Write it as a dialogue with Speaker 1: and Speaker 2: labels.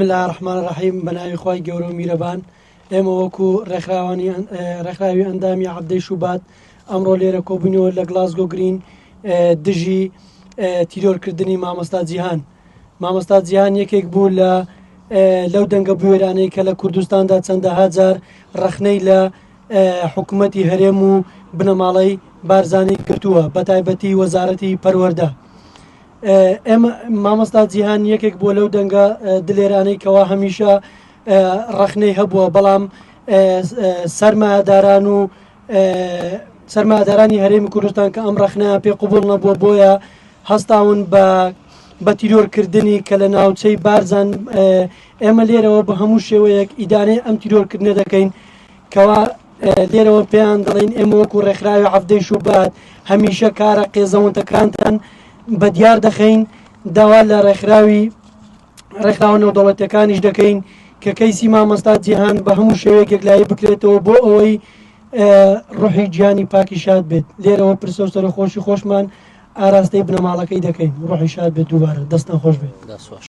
Speaker 1: بسم اللە الرحمن الرحیم بە ناوی خوای گەورە و میرەبان ئێمە وەکو ڕێکخراوانی ڕێکخراوی ئەندامی عەبدەی شوبات ئەمڕۆ لێرە کۆبووینەوە لە گلاسگۆ گرین دژی تیرۆرکردنی مامۆستا جیهان مامۆستا جیهان یەکێک بوو لە لەو دەنگە بوێرانەی کە لە کوردستاندا چەندەها جار ڕەخنەی لە حکوومەتی هەرێم و بنەماڵەی بارزانی گرتووە بە تایبەتی وەزارەتی پەروەردە. ئێمە مامۆستا جیهان یەکێک بووە لەو دەنگە دلێرانەی کەوا هەمیشە ڕەخنەی هەبووە بەڵام سەرمایەداران و سەرمایەدارانی هەرێمی کوردستان کە ئەم ڕەخنەیان پێ قوبڵ نەبووە بۆیە هەستاون بە بە تیرۆرکردنی کە لە ناوچەی بارزان ئێمە لێرەوە بە هەموو شێوەیەک ئیدانەی ئەم تیرۆرکردنە دەکەین کەوا لێرەوە پێیان دەڵێین ئێمە وەکو ڕێکخراوی عەفدەی شوبات هەمیشە کارە قێزەونتەکانتان بە دیار دەخەین داوا لە ڕێکخراوی ڕێکخراوە نێودەوڵەتیەکانیش دەکەین کە کەیسی مامۆستا جیهان بە هەموو شێوەیەک یەکلایی بکرێتەوە بۆ ئەوەی ڕۆحی گیانی پاکی شاد بێت لێرەوە پرسە و سەرخۆشی خۆشمان ئاراستەی بنەماڵەکەی دەکەین ڕۆحی شاد بێت دووبارە دەستان خۆش بێت.
Speaker 2: دەست خۆش.